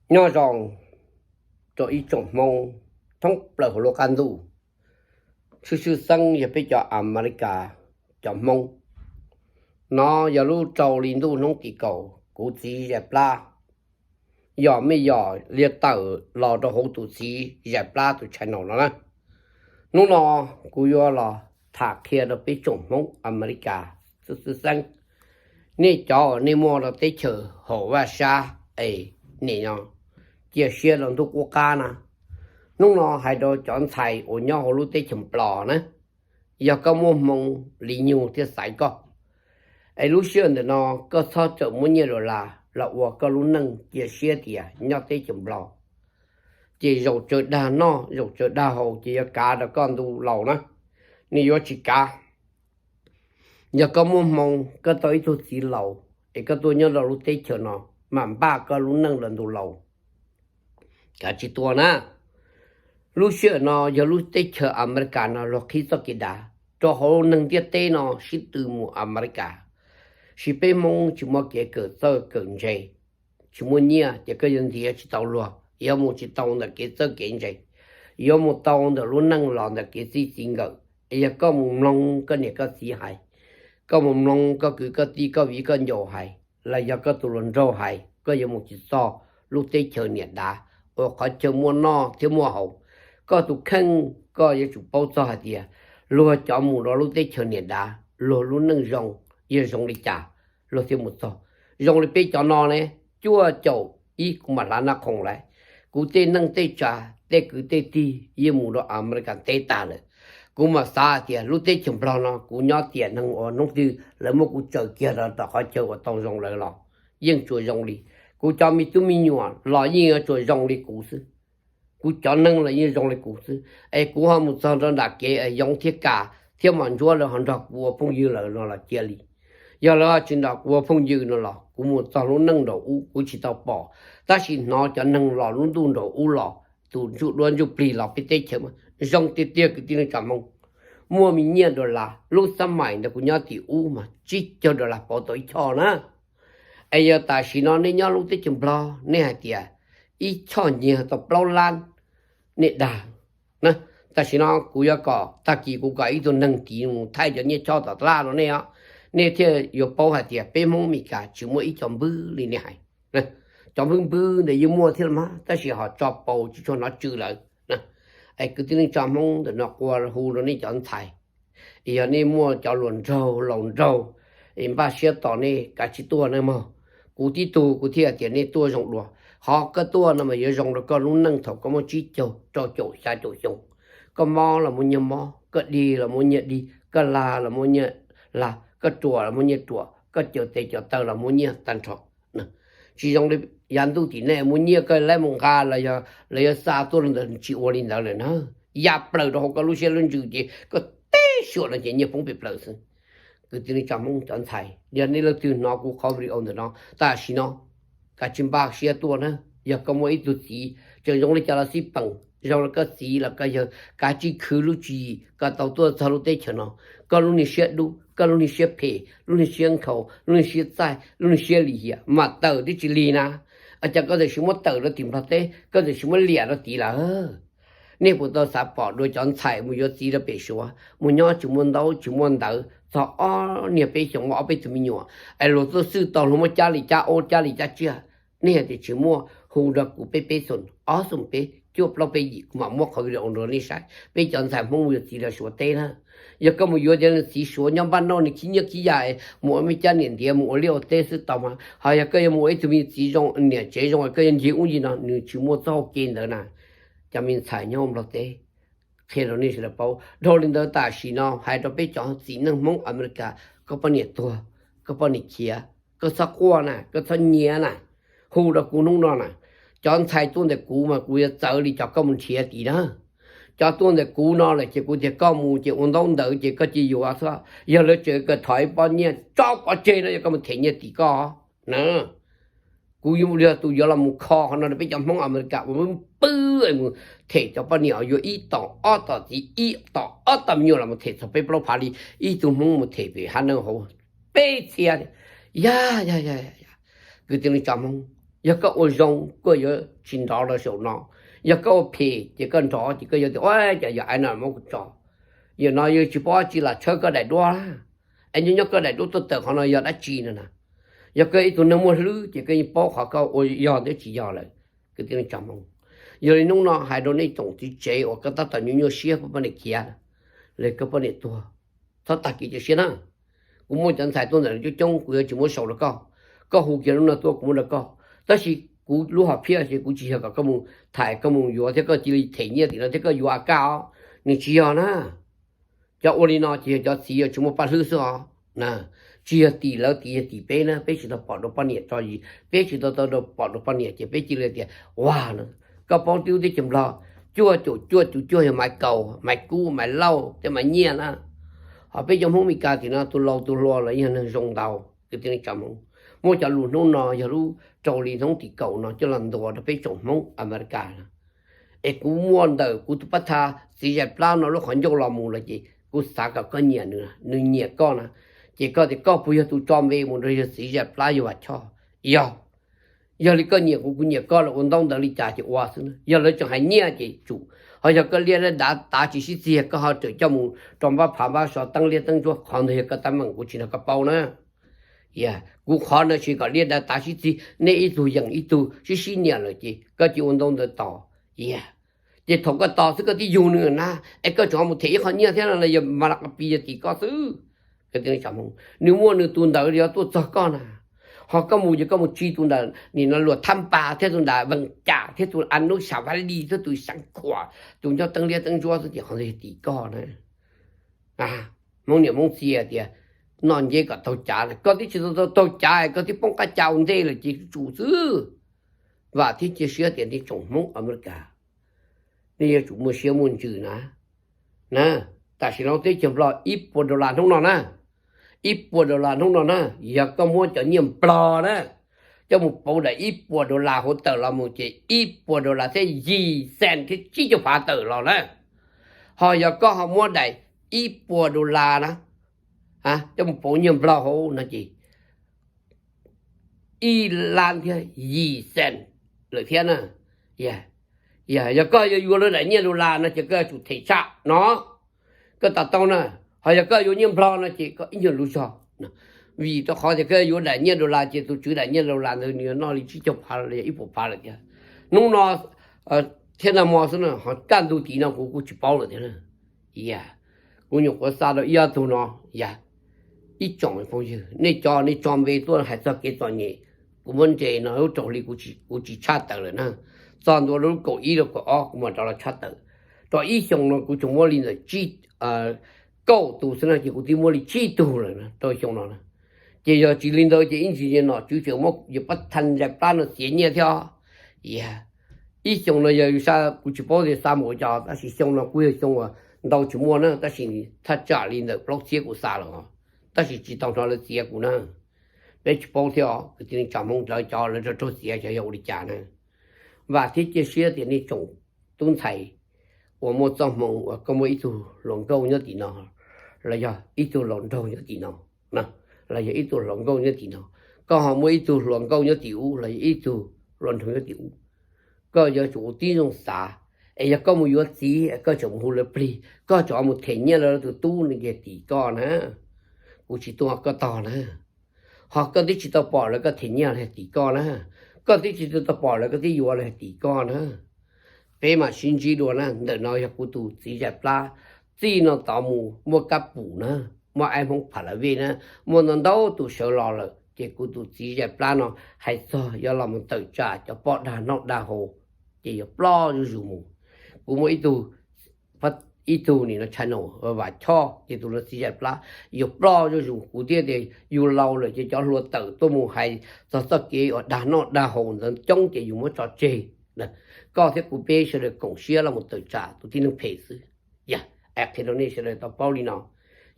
Nyob zoo rau ib tsoom Hmoob thoob plaws hauv lub qab ntuj, tshwj xeeb yog peb cov Amelikas cov Hmoob. No yog lub rau hli ntuj hnub tim kaum, kuv txiv zais plab, yog mej yog li tawm los rau hauv tus txiv zais plab tus channel no na. Hnub no kuv yuav los tham qhia rau peb tsoom Hmoob Amelikas tshwj xeeb, nej cov uas nej muaj rau teb chaws hauv vaj sab es nim no cia siab rau ntuj qub qab na. Hnub no hais rau cov ntxhais uas nyob hauv lub teb chaws Nplog na, yog koj muaj hmoo li nyuj thiab xaiv koj, es lub sij hawm ntawm no koj txhob txawm muab nyiaj dollar los ua koj lub neej cia siab tias nyob teb chaws Nplog ces zaum tsawg dag noj zaum tsawg dag haus ces yuav kav rau koj ntu laus na, nws yuav tsis kav. Yog koj muaj hmoo koj tau ib tug txiv laus es koj tuaj nyob rau lub teb chaws no, mam npaj koj lub neej los ntu laus, kav tsij tuaj na. Lub sij hawm no yog lub teb chaws Amelikas no luag qhib txoj kev dav rau hauv neeg ntiaj teb no sib tw mus Amelikas, sis peb Hmoob tsis muaj kev kawm txawj kawm ntse, tsis muaj nyiaj ces koj yuav ntiav tsis tau luag, yuav mus tsis tau ntawm kev txawj kev ntse, yuav mus tau ntawm lub neej los ntawm kev txij txiv nkawm. Es yog koj mus mloog koj niam koj txiv hais, koj mus mloog koj kwv koj tij koj viv koj ncaus hais, los yog koj tus hluas nraug hais, koj yuav mus tsis txog lub teb chaws niam dav uas qhov chaw muaj noj thiab muaj haus. Koj tus kheej koj yuav tsum paub txog hais tias luag cov mus rau lub teb chaws niam dav luag lub neej zoo yog zoo li cas luag thiaj mus txog. Zoo li peb cov no ne, cuaj caum ib kuv mam hla naj khoom lawm, kuv tej neej tej tsav tej kwv tej tij yeej mus rau Amelikas teb tag lawm. Kuv mam xav hais tias lub teb chaws Nplog no kuv nyob tiam neeg uas hnub twg lawv muab kuv tsaws kiag rau tom qhov chaw uas tau zoo lawm los yeej tsuas zoo li. Kuv cov me tub me nyuam los yeej yuav tsuas zoo li kuv xwb. Kuv cov neeg los yeej zoo li kuv xwb, es kuv ho mus txog rau nram kev yoov thiab kas thiab mos ntsuab lawv ho nrog kuv ua phooj ywg lawm no los cia li. Yog lawv ho tsis nrog kuv ua phooj ywg no los kuv mus txog lub neej nraum ub kuv tsis tau pom, tab sis hnov cov neeg los lub ntuj nraum ub los, tus ntsuj duab ntsuj plig los peb teb chaws mas zoo tiag tiag kwv tij neej tsa Hmoob. Muaj me nyiaj dollar, lub xab mais ntawd kuv nyob tim ub mas tsib caug dollar pauv tau ib choj na. Es yog tam sim no nej nyob lub teb chaws Nplog nej hais tias ib choj nyiag tau plaub lab, nej dag. Tam sim no kuv yuav kom tag kis kuv kom ib tug neeg tiv mus thaij cov nyiaj choj tom tab laj rau nej os, nej thiaj yuav paub hais tias peb Hmoob Meskas tsis muaj ib co npwb li nej hais. Cov npwb npwb ntawd yeej muaj thiab los mas tab sis ho tso paus tsis tshua hnov tsw lawm. Es kwv tij neej tsa Hmoob ntawm no quas hu rau nej cov ntxhais, yog nej muaj cov hluas nraug laus nraug es npaj siab tos nej kav tsij tuaj na mog. Kuv tib tug kuv thiaj tias nej tuaj zoo dua. Qhov koj tuaj no mas yuav zoo rau koj lub neej thaum koj muaj tsib caug rau caum xya caum xyoo. Koj mob los muaj nyiaj mob, koj dig los muaj nyiaj dig, koj lag los muaj nyiaj lag, koj ruam los muaj nyiaj ruam, koj caws tes caws taw los muaj nyiaj tag nrho. Tsis zoo li yav ntuj tim nej muaj nyiaj koj laib mus nqa los yog xa tuaj rau ntawd, tsis ua li ntawd lawm na. Ya plaws rau hauv koj lub siab lub ntsws ces koj teb suam no ces nyiaj poob pem plaws xwb. Kwv tij neej tsa Hmoob cov ntxhais, yog nej leej twg hnov kuv qhov video ntawm no tam sim no, kav tsij npaj siab tuaj na. Yog koj muaj ib tug txiv tseem zoo li cas los xij peem, zoo li koj txiv los koj yawg, kav tsij khwv lub tswv yim kom tau tuaj txog lub teb chaws no. Koj lub niag siab dub, koj lub niag siab phem, lub niag siab nkhaus, lub niag siab txaij, lub niag siab lim hiam mas tawm twb tsis lig na. Cas koj txawm sis muab tawm rau tim Nplog teb, koj txawm sis muab liam rau tid lawm. Nej puas tau xav pom dua cov ntxhais mus yuav txiv rau pem Suav, mus nyob tsis muaj ntaub tsis muaj ntawv txog ob niag peb xyoos muaj ob peb tug me nyuam, es luag tuaj xwb tau luag muab cab li cab ub cab li cab tsiaj? Nej hais tias tsis muaj, hu rau kuv peb peb xoom, ob xoom peb, cuaj plaub peb yim, kuv mam muab qhov video rau nej saib. Peb cov ntxhais Hmoob mus yuav txiv rau Suav teb na. Yog koj mus yuav cov niag txiv Suav nyob npaj noj nws khib nyiaj khib yaig, mus ua me cab niam ntiav mus ua liaj ua teb xwb tau mas, ho yog koj yuav mus ua ib tug me txiv zoo niam tsev zoo koj yuav ncig ub ncig no, nws tsis muaj txoj hau kev ntawd na. Cov me ntxhais nyob Nplog teb, qhia rau nej sawv daws paub. Dhau li ntawd tam sim no hais rau peb cov txiv neej Hmoob Amelikas, koj poj niam tuag, koj poj niam khiav, koj txhob quaj na, koj txhob nyiav na. Hu rau kuv hnub no na, cov ntxhais tuaj ntawm kuv mas kuv yuav txawv li cov koj mus nrhiav tid na. Cov tuaj ntawm kuv no lawm ces kuv tias koj mus ces ua ntaub ntawv ces koj cia yuav xwb. Yog lawv tseem kawg thov ib pob nyiaj tso pov tseg no yog koj mus them nyiaj tim koj na. Kuv yuav mus li tus yuav los mus kho qhov no rau peb cov Hmoob Amelikas uas pw mus them cov poj niam yuav ib tom ob tom txiv, ib tom ob tom me nyuam los mus them txog peb plaub phav li ib tug Hmoob mus them pem hav neeg hauv peb txhia. Ya ya ya ya, kwv tij neej tsa Hmoob, Yog koj ua zoo koj yuav tsis nrov los saum no, yog koj ua phem ces koj nrov ces koj yuav tias ua cas yog ai no muab kuv tso. Yam no yus tsis paub dab tsi los tshawb koj daim duab, es nyob nyob koj daim duab tuaj tawm qhov no yog dab tsi no na. Yog koj ib tug neeg muaj hlwb ces koj yeej paub qhov koj ua yog thiab tsis yog lawm. Kwv tij neej tsa Hmoob, yog li hnub no hais rau nej tsoom txiv tsev uas koj tab tom nyuaj nyuaj siab koj poj niam khiav, los koj poj niam tuag, txhob tag kev cia siab na. Kuv muaj cov ntxhais tuaj ntawm no coob coob kuv yuav tsis muab sau rau koj, koj hu kiag lub no tuaj kuv muab rau koj. Tab sis kuv lub hom phiaj ces kuv tsis yog kom koj mus tham koj mus yuav thiab koj cia li them nyiaj tim no thiab koj yuav a kaj os, nws tsis yog na. Cov ua li no ces yog cov txiv uas tsis muaj paj hlwb xwb os. Tsis yog tim lawv tim, yog tim peb na, peb tsis tau pom dua poj niam tso yim, peb tsis tau tau pom dua poj niam ces peb cia li tias ua no. Koj paub twb teb chaws Nplog cuaj caum cuaj cum cuaj yog Maiv Kaus, Maiv Kub, Maiv Lauj thiab Maiv Nyiaj na. Ho peb cov Hmoob Mes Kas tim no tus laus tus hluas los yog neeg zoo ntau. Kwv tij neej tsa Hmoob, muab cov lus hnub no yog lub raug li hnub tim kaum no coj los ntuas rau peb tsoom Hmoob Amelikas na. Es kuv muaj ntawm kuv tus pab tha txiv zais plab no lub qhov ncauj los mus lawm ces kuv xav kom koj nyiam nws, nws nyiam koj na. Ces koj tias koj puas yog tus tso npe mus nrog yawg txiv zais plab yawg Vam Choj? Yog. Yog li koj nyiam kuv, kuv nyiam koj, lawv ua ntaub ntawv li cas ces ua xwb na. Yog lawv tseem hais nyiaj ces tsum, ho yog koj liab dav tav tsis sib txig koj ho rawm coj mus rau npab phav npab so teeb liab teeb ntsuab, qhov ntawd yog koj teeb meem, kuv tsis nrog koj paub na. Kuv qhov no tsis kom liab dav tav sib txig, nej ib tug yeem ib tug sib sib nyiam lawm ces koj cia ua ntaub ntawv tos. Ces thaum koj tos xwb koj twb yug nws na, es koj tseem ho mus them ib qho nyiaj thiab no los yog mas la qa pi yog tim koj xwb. Nws muaj nws tus ntawd yuav tuaj txog koj na. Ho koj mus ces koj mus tsis tus ntawm nim no luag Thab Npas thiab tus ntawm Vees Cas thiab tus Anub Xav Vaj Lis thiab tus Xeev Khuam, tus nco teeb liab teeb ntsuab xwb ces qhov ntawd yog tim koj na. Hmoob niam Hmoob txiv tias noj nceb kom taug cav, koj twb tsis tau taug cav koj twb poob qab cav ua ntej lawm ces tsum xwb. Vam thiab cia siab tias nej tsoom Hmoob Amelikas, nej yuav tsum muaj siab muaj ntsws na. Na, tam sim no teb chaws Nplog ib puas dollar hnub no na, ib puas dollar hnub no na, yog koj muab cov nyiaj Nplog na coj mus pauv daim ib puas dollar hauv tawm los mus ces ib puas dollar thiab yim xees thiab tsib caug phav tawm los na. Ho yog koj ho muab daim ib puas dollar na coj mus pauv nyiaj Nplog hauv no ces ib lab thiab yim xees lawm thiab na. Yog koj yuav yuav lawv daim nyiaj dollar no ces koj yuav tsum them tshaj no, koj to taub na. Ho yog koj yuav nyiaj Nplog no ces koj ib nyuag lub zog, vim rau qhov tias koj yuav daim nyiaj dollar ces tus tswv daim nyiaj dollar ntawd nws yuav noj li tsib caug phav los yog ib puas phav lawm thiab. Hnub no thiab nag hmo xwb no ho kaj ntug tid no kuv kuj tsis paub lawm thiab. Kuv nyuam qhuav xa rau ib ob tug no, yog ib tsoom phooj ywg nej cov nej tso npe tuaj hais txog kev txom nyem, kuv muab nres no lub raug li kuv tsis tshaj tawm lawm na. Txog ntua lub kaum ib rau kaum ob kuv mam rov los tshaj tawm. Rau ib xyoo no kuv tsuas muab li ntawm tsib, kaum tus xwb no ces kuv twb muab li tsib tug lawm na rau xyoo no na. Ces yog tsis li ntawd ces ib ntsis nom tswv tseem muab yus pab thaj zais plab no txiav nyiaj thiab. Ib xyoo no yog yus xa kuv tsis paub tias xa mus ua cas tab sis xyoo no kuj yog xyoo uas ntau tsis muaj na tab sis thaj tsam li ntawm plaub txhiab kuv xa lawm os, tab sis tsis tau hnov lawv txiav kuv na. Peb tsis paub thiab os kwv tij neej tsa Hmoob, lawv cov lawv raug raug txiav xyov yog ua li cas na. Vam thiab cia siab tias nej tsoom tub ntxhais uas muaj txoj hmoo uas koj muaj ib tug hluas nkauj nyob tim no los yog ib tug hluas nraug nyob tim no, los yog ib tug hluas nkauj nyob tim no, koj ho muaj ib tug hluas nkauj nyob tim ub los yog ib tug hluas nraug nyob tim ub, koj yuav tsum ua tib zoo xav. Es yog koj mus yuav txiv koj tseem mus hu lawv plig, koj tseem mus them nyiaj rau lawv tus tub no ces tim koj na. Kuv tsis tuaj koj tog na. Ho koj twb tsis tau pom lawv koj them nyiaj los yog tim koj na. Koj twb tsis tau pom lawv koj twb yuav los yog tim koj na. Peb mam sib ntsib dua na. Ntawm no yog kuv tus txiv zais plab, txij no tod mus muaj kab pum na, muaj aib Hmoob Pha La Vej na, muaj ntau ntau tus sawv los lawm ces kuv tus txiv zais plab no hais txog yuav los mus tawm tsam cov poj dag noj dag haus ces yuav ploj zuj zus mus. Kuv muaj ib tug ib tug nim no channel Vam Choj ces tus no txiv zais plab yuav ploj zuj zus. Kuv thiaj tias yus laus lawm ces cov hluas tawm tuaj mus hais txog txoj kev uas dag noj dag haus ntawd coob ces yus muab tso tseg. Koj thiab kuv peb sawv daws koom siab los mus tawm tsam tus tib neeg phem xwb. Yog, es qhia rau nej sawv daws tau paub li no.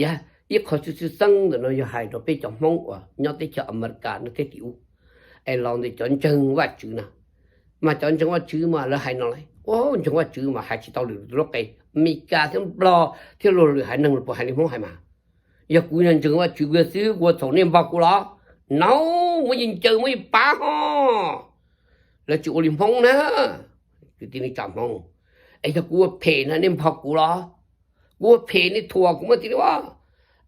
Yog, ib qho tshwj xeeb ntawm no yog hais rau peb cov Hmoob uas nyob teb chaws Amelikas no thiab tim ub, es los ntawm cov ntseeg Vajtswv no. Mas cov ntseeg Vajtswv mas lawv hais no lauj, ua ntseeg Vajtswv mas hais tsis tau lwm lub qe, Mes Kas thiab Nplog thiab luag lwm haiv neeg los puas hais li Hmoob hais mas. Yog kuv yog ntseeg Vajtswv kuv yog xib hwb kuv ua txhaum nej npog kuv los? No, muab yeej ncaws muab yeej pav hos. lawv tsis ua li Hmoob na. Kwv tij neej tsa Hmoob, es yog kuv ua phem no nej npog kuv los? Kuv ua phem nej thuam kuv mas tij li as.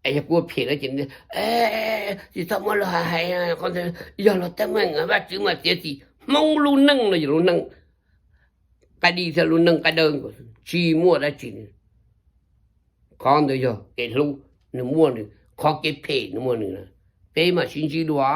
Es yog kuv ua phem no ces tsis txhob muab luag hais, yog luag teeb meem Vajtswv mas txiav txim. Hmoob lub neej no yog lub neej qaij dib thiab lub neej qaij dawb, tsis muaj dab tsi. Qhov ntawd yog kev hlub nws muaj nws, qhov kev phem nws muaj nws na. Peb mam sib ntsib dua.